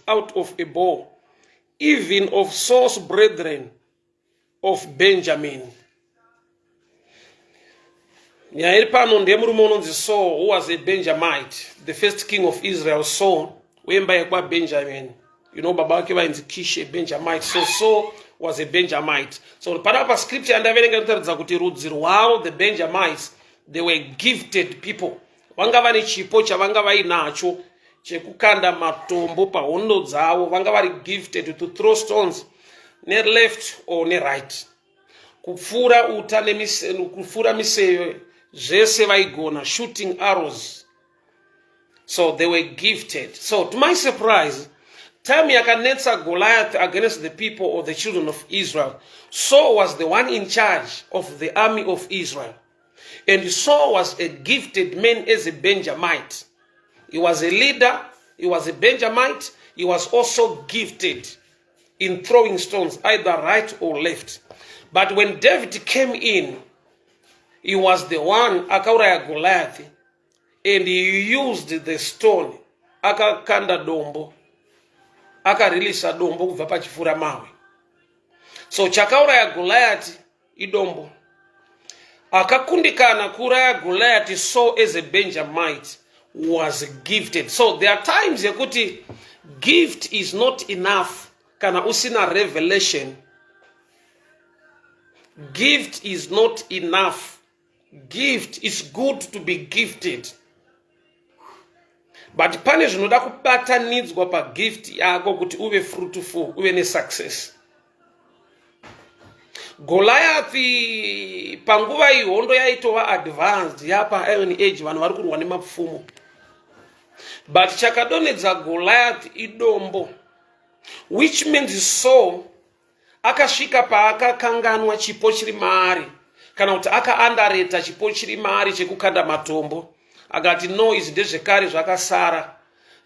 out of a bow, even of Saul's brethren of Benjamin. Nyaya iri pano ndeyemurume unonzi Saul who was a Benjamite, the first king of Israel, Saul wemba yekwaBenjamin. You know baba vake vainzi Kish, a Benjamite. So Saul was a Benjamite. So panapa scripture yandaverenga inotaridza kuti rudzi rwavo the Benjamites they were gifted people. Vanga vane chipo chavanga vainacho chekukanda matombo pahondo dzavo. Vanga vari gifted to throw stones neleft or neright. Kupfura uta kupfura miseve zvese vaigona shooting arrows. So they were gifted. So to my surprise, time yakanetsa Goliath against the people or the children of Israel, Saul was the one in charge of the army of Israel. And Saul was a gifted man as a Benjamite. He was a leader, he was a Benjamite, he was also gifted in throwing stones, either right or left. But when David came in, he was the one akauraya Goliath and he used the stone, akakanda dombo, akarilisa dombo kubva pachifura mawe. So chakauraya Goliath idombo. Akakundikana kuuraya Goliath so as a Benjamite was gifted. So there are times yekuti gift is not enough kana usina revelation. Gift is not enough. Gift is good to be gifted. But pane zvinoda kubatanidzwa pagift yako kuti uve fruitful, uve nesuccess. Goliath panguva iyi hondo yaitova advanced yapa iron age, vanhu vari kurwa nemapfumo. But chakadonedza Goliath idombo, which means Saul akasvika paakakanganwa chipo chiri maari, kana kuti akaandareta chipo chiri maari chekukanda matombo. Akati no, izvi ndezvekare zvakasara,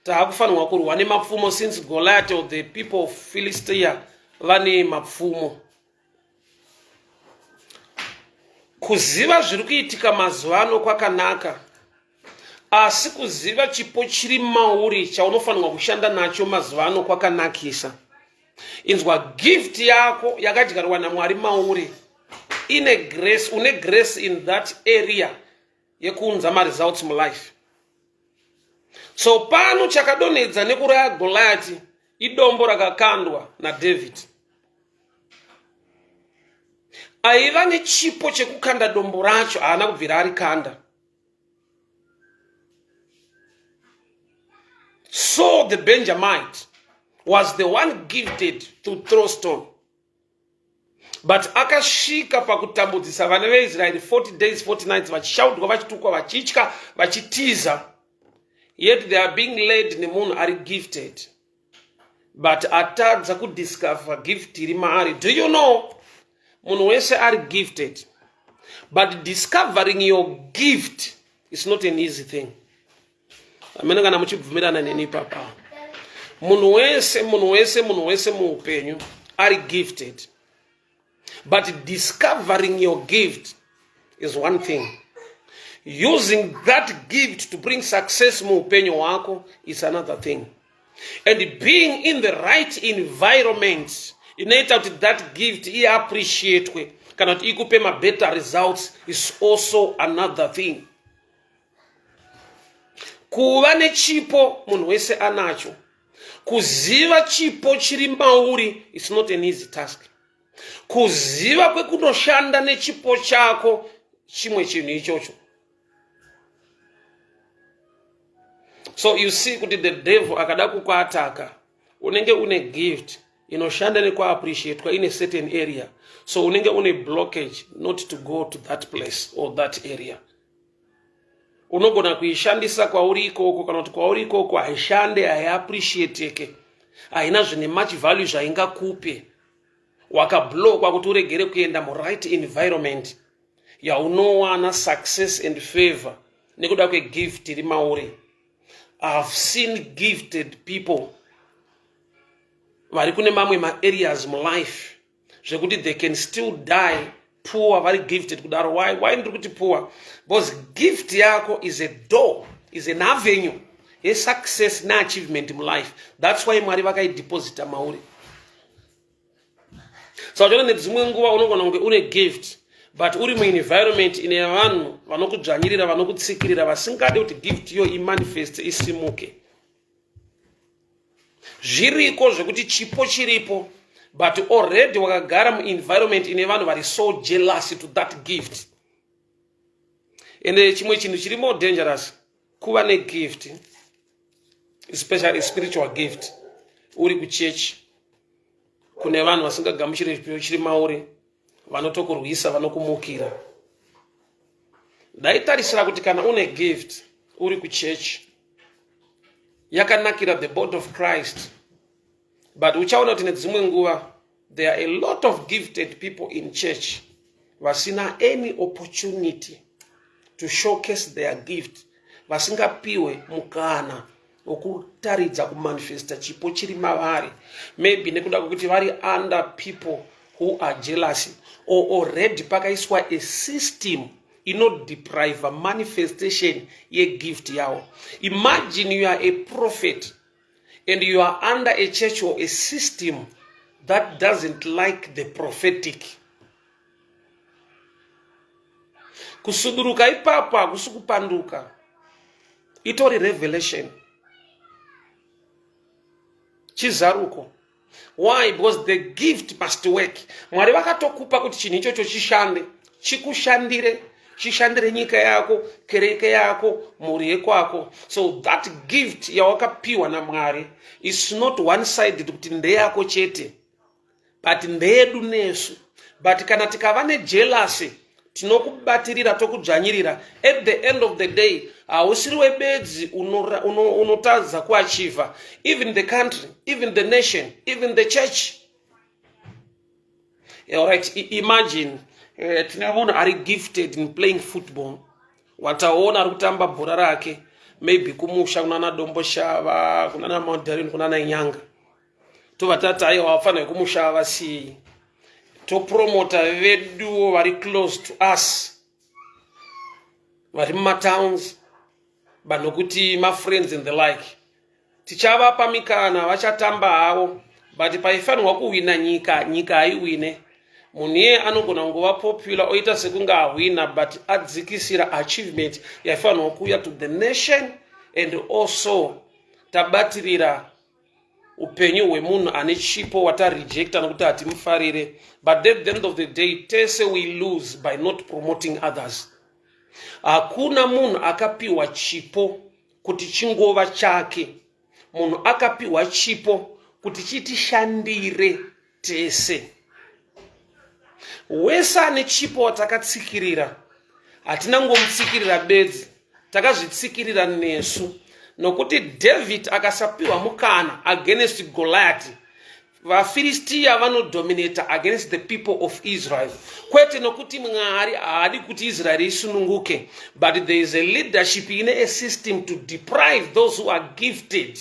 taakufanirwa kurwa nemapfumo since Goliath of the people of Philistia vane mapfumo. Kuziva zviri kuitika mazuva ano kwakanaka, asi kuziva chipo chiri mauri chaunofanirwa kushanda nacho mazuva ano kwakanakisa. Inzwa, gift yako yakadyarwa naMwari mauri ine grace, une grace in that area yekuunza maresults mulife. So pano chakadonhedza nekuraya Goliath idombo rakakandwa naDavid. Aiva nechipo chekukanda dombo racho, haana kubvira arikanda. So the Benjamite was the one gifted to throw stone. But akasvika pakutambudzisa vana veIsraeri 40 days 40 nights, vachishaudwa, vachitukwa, vachitya, vachitiza. Yet they are being led nemunhu ari gifted, but atadza kudiscover gift iri maari. Do you know munhu wese ari gifted, but discovering your gift is not an easy thing. Amene kana muchibvumirana neni ipapa, munhu wese, munhu wese, munhu wese muupenyu ari gifted, but discovering your gift is one thing, using that gift to bring success muupenyu hwako is another thing, and being in the right environment inoita kuti that gift iappreciatwe kana kuti ikupe mabetter results is also another thing. Kuva nechipo munhu wese anacho, kuziva chipo chiri mauri is not an easy task. Kuziva kwekunoshanda nechipo chako chimwe chinhu ichocho. So you see kuti the devil akada kukuataka, unenge une gift inoshanda nekuappreciatwa in a certain area, so unenge une blockage not to go to that place or that area. Unogona kuishandisa kwauri ikoko, kana kuti kwauri ikoko haishande, haiappreciateke, haina zvine much value zvaingakupe. Wakablokwa kuti uregere kuenda muright environment yaunowana success and favor nekuda kwegift iri mauri. Ihave seen gifted people vari kune mamwe maareas mulife zvekuti they can still die poor vari gifted kudaro. Why? Why ndiri kuti poor? Because gift yako is a door, is an avenue yesuccess neachievement mulife. That's why Mwari vakaideposita mauri. Saka uchiona nedzimwe nguva unogona kunge une gift, but uri muenvironment ine vanhu vanokudzvanyirira, vanokutsikirira, vasingade kuti gift iyo imanifest, isimuke. Zviriko zvekuti chipo chiripo, but already wakagara muenvironment ine vanhu vari so jealous to that gift. Ende chimwe chinhu chiri more dangerous kuva negift, especially spiritual gift, uri kuchechi kune vanhu vasingagamuchire chipiyo chiri mauri, vanotokurwisa, vanokumukira. Ndaitarisira kuti kana une gift uri kuchechi, yakanakira the body of Christ, but uchaona kuti nedzimwe nguva there are a lot of gifted people in church vasina any opportunity to showcase their gift, vasingapiwe mukana wokutaridza, kumanifesta chipo chiri mavari, maybe nekuda kwekuti vari under people who are jealous, or already pakaiswa a system inodeprive manifestation yegift yavo. Imagine you are a prophet and you are under a church or a system that doesn't like the prophetic. Kusuduruka ipapo hakusi kupanduka, itori revelation, chizaruko. Why? Because the gift must work. Mwari vakatokupa kuti chinhu ichocho chishande, chikushandire, chishandire nyika yako, kereke yako, mhuri yekwako. So that gift yawakapiwa naMwari is not one sided kuti ndeyako chete, but ndeyedu nesu. But kana tikava nejealousy, tinokubatirira, tokudzvanyirira. At the end of the day, hausiri webedzi unotadza kuachievha, even the country, even the nation, even the church. Alright, imagine tine munhu ari gifted in playing football, wataona ari kutamba bhora rake, maybe kumusha kunana Domboshava, kunana Mount Darwin, kunana Inyanga. Tobva tati aiwa, vapfanha vekumusha vasiyei, topromota veduwo vari close to us, vari mumatowns, vanokuti mafriends and the like. Tichavapa mikana, vachatamba havo, but paifanirwa kuhwina nyika, nyika haiwine. Munhu iye anogona kungova popular, oita sekunge ahwina, but adzikisira achievement yaifanirwa kuuya to the nation. And also tabatirira upenyu hwemunhu ane chipo watarejecta nokuti hatimufarire. But at the end of the day, tese we lose by not promoting others. Hakuna munhu akapiwa chipo kuti chingova chake. Munhu akapiwa chipo kuti chitishandire tese. Wese ane chipo watakatsikirira, hatina ngomutsikirira bedzi, takazvitsikirira nesu, nokuti David akasapiwa mukana against Goliath, vaFiristiya vanodominata against the people of Israel. Kwete nokuti Mwari haadi kuti Israeri isununguke, but there is a leadership ine a system to deprive those who are gifted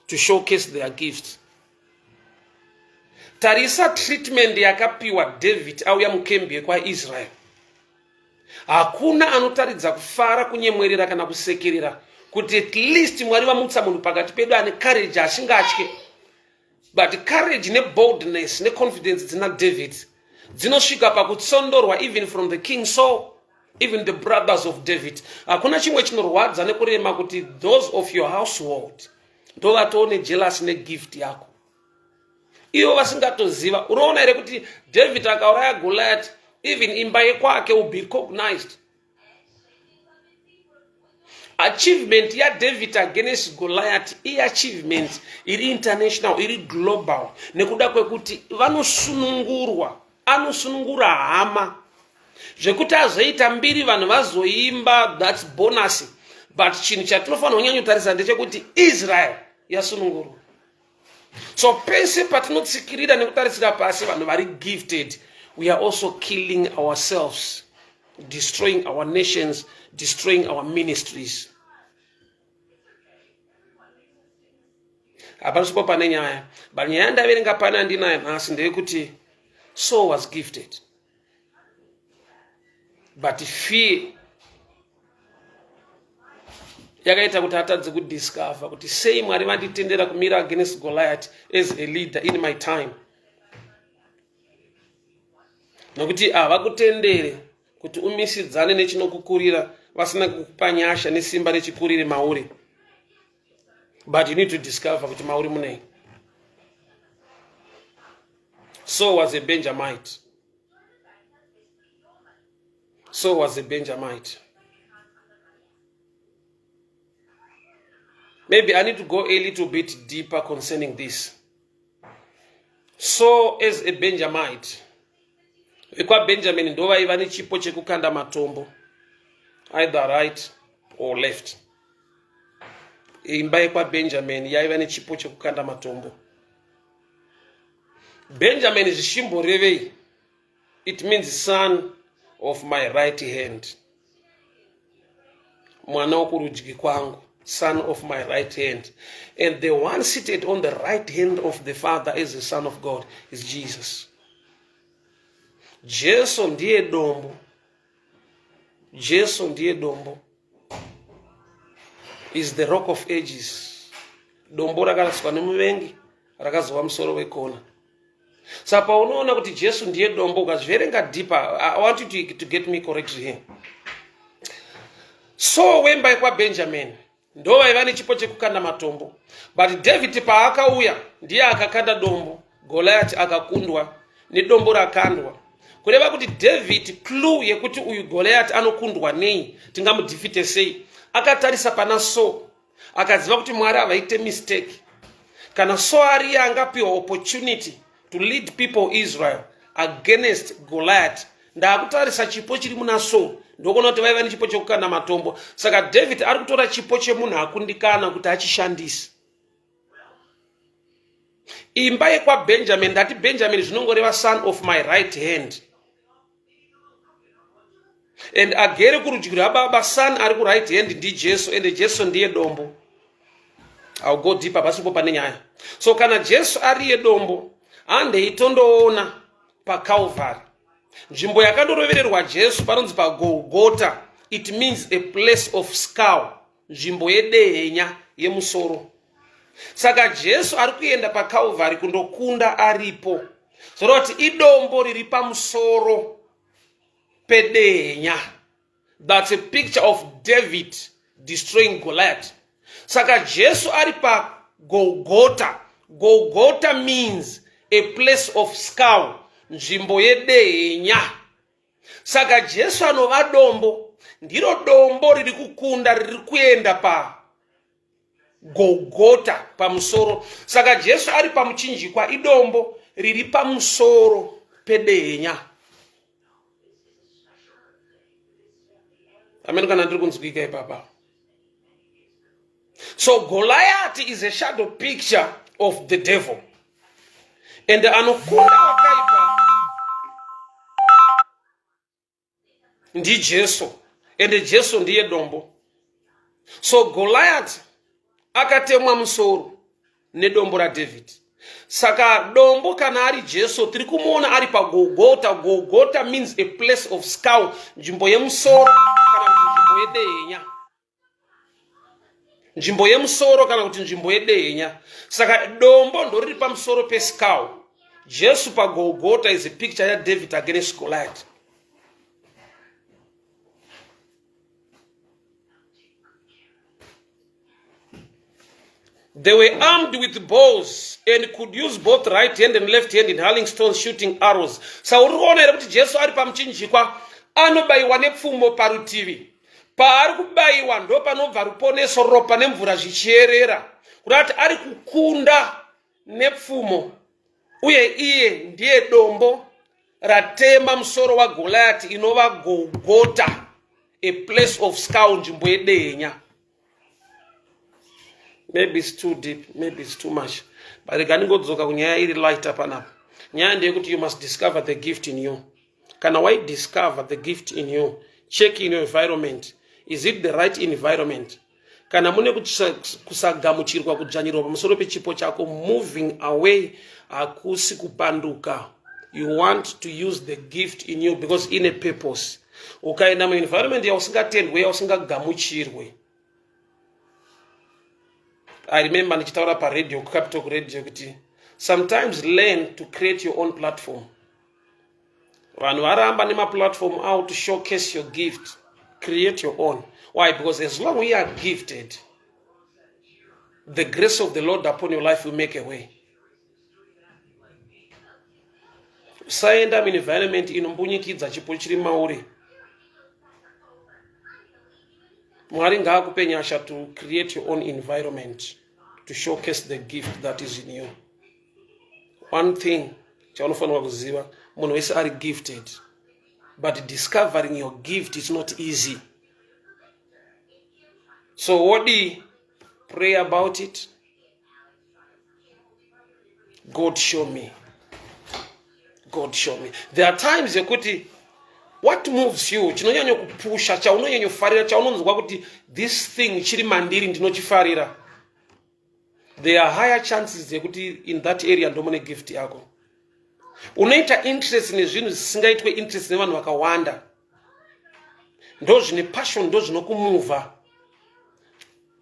to showcase their gifts. Tarisa treatment yakapiwa David auya mukembi yekwaIsrael. Hakuna anotaridza kufara, kunyemwerera kana kusekerera kuti at least Mwari vamutsa munhu pakati pedu ane courage, asingatye. But courage neboldness neconfidence dzina David dzinosvika pakutsondorwa, even from the king Saul, even the brothers of David. Hakuna chimwe chinorwadza nekurema kuti those of your household ndovatoone jealous negift yako, ivo vasingatoziva. Unoona here kuti David akauraya Goliath, even imba yekwake will be recognized? Achievement yaDavid against Goliath iachievement iri international, iri global, nekuda kwekuti vanosunungurwa, anosunungura hama. Zvekuti azoita mbiri, vanhu vazoimba, that's bonus, but chinhu chatinofanira kunyanyotarisa ndechekuti Israel yasunungurwa. So pese patinotsikirira nekutarisira pasi vanhu vari gifted, we are also killing ourselves, destroying our nations, destroying our ministries. Hapana pane nyaya, but nyaya yandaverenga pane andinayo nhasi ndeyekuti Saul was gifted, but fear Yakaita kuti atadze kudiscover kuti sei Mwari vanditendera kumira against Goliath as a leader in my time. Nokuti havakutendere kuti umisidzane nechinokukurira vasina kukupa nyasha nesimba rechikurire mauri. But you need to discover kuti mauri munei. So was a Benjamite. So was a Benjamite. Maybe I need to go a little bit deeper concerning this. So as a Benjamite, vekwaBenjamin ndovaiva nechipo chekukanda matombo either right or left. Imba yekwaBenjamin yaiva nechipo chekukanda matombo. Benjamin zvichimborevei? It means son of my right hand. Mwana wokurudyi kwangu, son of my right hand. And the one seated on the right hand of the Father as the Son of God is Jesus. Jesu ndiye dombo. Jesu ndiye dombo. Is the rock of ages. Dombo rakaraswa nemuvengi rakazova musoro wekona. Saka paunoona kuti Jesu ndiye dombo, ukazviverenga deeper, I want you to get me correctly here. So wemba yekwaBenjamin ndo vaiva nechipo chekukanda matombo, but David paakauya ndiye akakanda dombo, Goliath akakundwa nedombo rakandwa. Kureva kuti David clue yekuti uyu Goliath anokundwa nei, tingamudhifite sei, akatarisa pana Saul akaziva kuti Mwari havaite mistake. Kana so ariye angapiwa opportunity to lead people Israel against Goliath, ndakutarisa chipo chiri muna Saul, ndokuona kuti vaiva nechipo chekukanda matombo. Saka David ari kutora chipo chemunhu akundikana kuti achishandise. Imba yekwaBenjamin, ndati Benjamin zvinongoreva son of my right hand, and agere kurudyi rwababa, son ari kuright hand ndiJesu, and Jesu ndiye dombo. I'll go deeper, pasipo pane nyaya. So kana Jesu ariye dombo, handei tondoona paCalvary, nzvimbo yakandorovererwa Jesu panonzi paGolgota. It means a place of skull, nzvimbo yedehenya yemusoro. Saka Jesu ari kuenda paCalvary kundokunda aripo, zoreva kuti idombo riri pamusoro pedehenya. That's a picture of David destroying Goliath. Saka Jesu ari paGolgota. Golgota means a place of skull, nzvimbo yedehenya. Saka Jesu anova dombo, ndiro dombo riri kukunda, riri kuenda pa Golgota pamusoro. Saka Jesu ari pamuchinjikwa idombo riri pamusoro pedehenya. Amen, kana ndiri kunzwika ipapa. So Goliath is a shadow picture of the devil. And anokunda wakaipa ndiJesu, ende Jesu ndiye dombo. So Goliath akatemwa musoro nedombo raDavid. Saka dombo kana ari Jesu, tiri kumuona ari paGolgota. Golgota means a place of skull, nzvimbo yemusoro kana kuti nzvimbo yedehenya. Nzvimbo yemusoro kana kuti nzvimbo yedehenya. Saka dombo ndoriri pamusoro peskull. Jesu paGolgota is a picture yaDavid against Goliath. They were armed with bows and could use both right hand and left hand in hurling stones, shooting arrows. Sa uri kuona here kuti Jesu ari pamuchinjikwa anobayiwa nepfumo parutivi. Paari kubayiwa ndo panobva ruponeso, ropa nemvura zvichierera. Kureva kuti ari kukunda nepfumo, uye iye ndiye dombo ratema musoro waGoliath, inova Golgota, a place of skull, nzvimbo yedehenya. Maybe it's too deep, maybe it's too much, but rega ndingodzoka kunyaya iri lighter panapa. Nyaya ndeyekuti you must discover the gift in you. Kana waidiscover the gift in you, check in your environment. Is it the right environment? Kana mune kusagamuchirwa, kudzvanyirwa pamusoro pechipo chako, moving away hakusi kupanduka. You want to use the gift in you because in a purpose. Ukaenda muenvironment yausingatendwe, yausingagamuchirwe, I remember ndichitaura paradio, kuCapital Radio, kuti sometimes learn to create your own platform. Vanhu varamba nemaplatform avo to showcase your gift. Create your own. Why? Because as long we are gifted, the grace of the Lord upon your life will make a way. Usaenda muenvironment inombunyikidza chipo chiri mauri. Mwari ngaakupe nyasha to create your own environment to showcase the gift that is in you. One thing chaunofanirwa kuziva, munhu wese ari gifted, but discovering your gift is not easy. So wodii? Pray about it. God show me, God show me. There are times yekuti what moves you, chinonyanya kupusha, chaunonyanyofarira, chaunonzwa kuti this thing chiri mandiri ndinochifarira, there are higher chances yekuti in that area ndomune gift yako. Unoita interest nezvinhu zvisingaitwe interest nevanhu vakawanda, ndo zvine passion, ndo zvinokumuvha.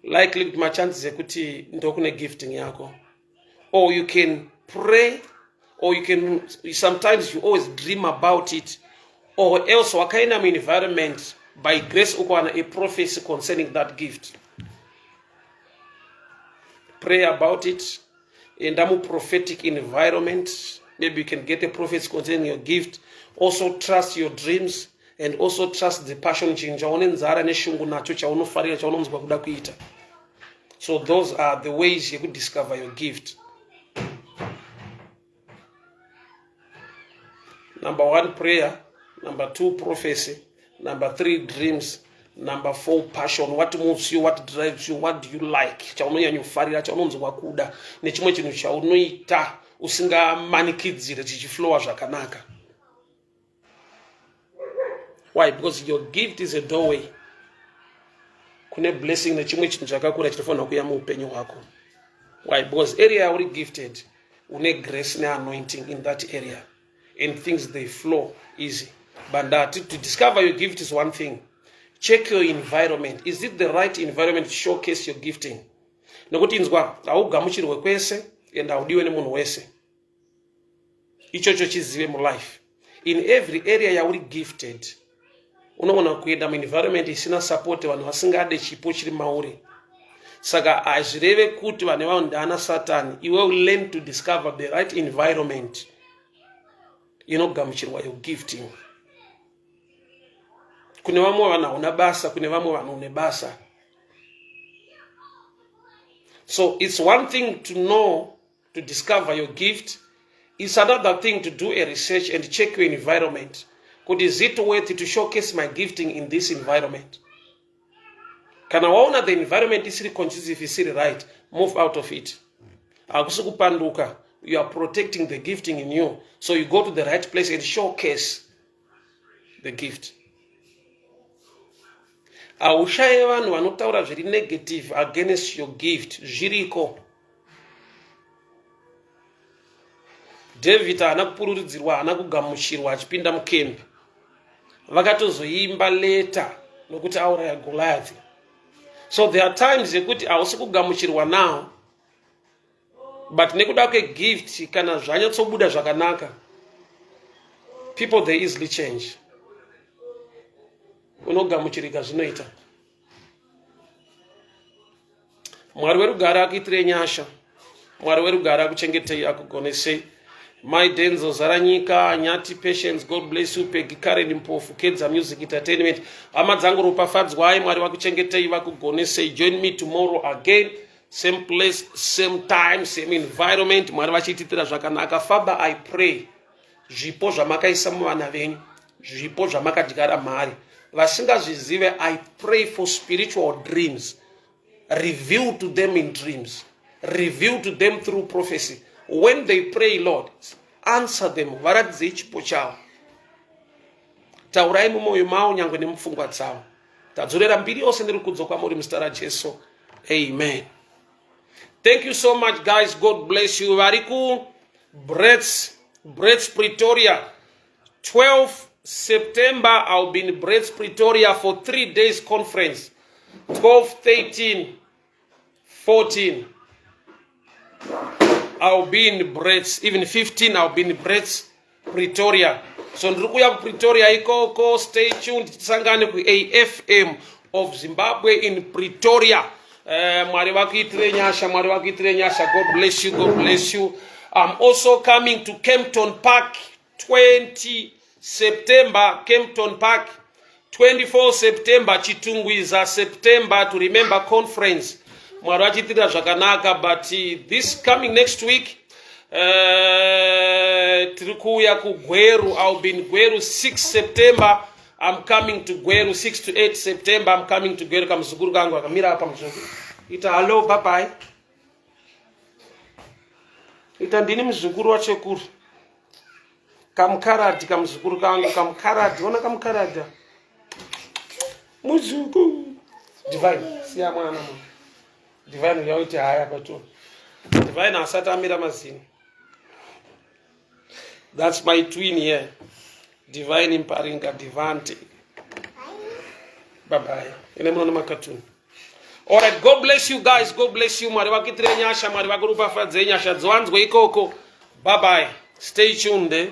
Likely kuti machances ekuti ndokune gifting yako. Or you can pray, or you can, sometimes you always dream about it, or else wakaenda muenvironment, by grace ukawana a prophecy concerning that gift. Pray about it. Enda muprophetic environment, maybe you can get a prophecy concerning your gift. Also trust your dreams and also trust the passion, chinhu chaune nzara neshungu nacho, chaunofarira, chaunonzwa kuda kuita. So those are the ways yekudiscover your gift. Number one, prayer. Number two, prophecy. Number three, dreams. Number four, passion. What moves you? What drives you? What do you like? Chaunonyanyofarira, chaunonzwa kuda, nechimwe chinhu chaunoita usingamanikidzire, chichiflowa zvakanaka. Why? Because your gift is a doorway kune blessing nechimwe chinhu chakakura chinofanira kuuya muupenyu hwako. Why? Because area yauri gifted, une grace neanointing in that area, and things, they flow easy. But that to discover your gift is one thing. Check your environment. Is it the right environment to showcase your gifting? Nekuti inzwa, haugamuchirwe kwese and haudiwe nemunhu wese. Ichocho chizive mulife. In every area yauri gifted, unogona kuenda muenvironment isina support, vanhu vasingade chipo chiri mauri. Saka hazvireve kuti vanhu ivavo ndaana Satani. Iwe learn to discover the right environment inogamuchirwa your gifting. Kune vamwe vanhu hauna basa, kune vamwe vanhu une basa. So it's one thing to know, to discover your gift. It's another thing to do a research and check your environment kuti is it worth to showcase my gifting in this environment? Kana waona the environment isiri conducive, isiri right, move out of it. Hakusi kupanduka, you are protecting the gifting in you, so you go to the right place and showcase the gift. Haushaye vanhu vanotaura zviri negative against your gift, zviriko. David haana kupururidzirwa, haana kugamuchirwa achipinda mukembi. Vakatozoimba leta nokuti auraya Goliath. So there are times yekuti hausi kugamuchirwa now, but nekuda kwegift, kana zvanyatsobuda zvakanaka, people, they easily change, unogamuchirika. Zvinoita. Mwari werugare akuitire nyasha. Mwari werugare akuchengetei, akugonesei. Mai Denzo Zaranyika, Nyati Patience, God bless you. Peggy Karen Mpofu, Kedza Music Entertainment, hama dzangu, ropafadzwai. Mwari vakuchengetei, vakugonesei. Join me tomorrow again, same place, same time, same environment. Mwari vachiititira zvakanaka. Father, I pray, zvipo zvamakaisa muvana venyu, zvipo zvamakadyara mhari, vasingazvizive, I pray for spiritual dreams. Reveal to them in dreams, reveal to them through prophecy. When they pray, Lord, answer them. Varatidzei chipo chavo. Taurai mumwoyo mavo nyange nemupfungwa dzavo. Tadzorera mbiri yose nerukudzo kwamuri muzita raJesu, amen. Thank you so much, guys. God bless you. Vari ku Brets Pretoria, 12 September, I'll be in Brets Pretoria for 3 days conference, 12, 13, 14. I'll be in Brits. Even 15, I'll be in Brits, Pretoria. So ndiri kuuya kuPretoria ikoko. Stay tuned, tisangane kuAFM of Zimbabwe in Pretoria. Mwari vakuitire nyasha, Mwari vakuitire nyasha. God bless you, God bless you. I'm also coming to Kempton Park 20 September, Kempton Park 24 September, Chitungwiza, September to Remember Conference. Mwari vachiitira zvakanaka. But this coming next week, tiri kuuya kuGweru. I'll be in Gweru 6 September. I'm coming to Gweru 6 to 8 September. I'm coming to Gweru. Kamuzukuru kangu akamira apa. Muzukuru, ita hallo, bye bye. Ita ndini muzukuru wachekuru, kamukaradhi, kamuzukuru kangu kamukaradhi. Ona kamukaradhi, muzukuru Divine. Siya mwana mu Divine yaiti haya pato. Divine asati amira mazino. That's my twin here, Divine Imparinga Divante. Bye bye. Ine munoona makatuni. Alright, God bless you guys. God bless you. Mwari vakuitire nyasha, Mwari vakuropafadze, nyasha dziwanzwe ikoko. Bye bye. Stay tuned, eh?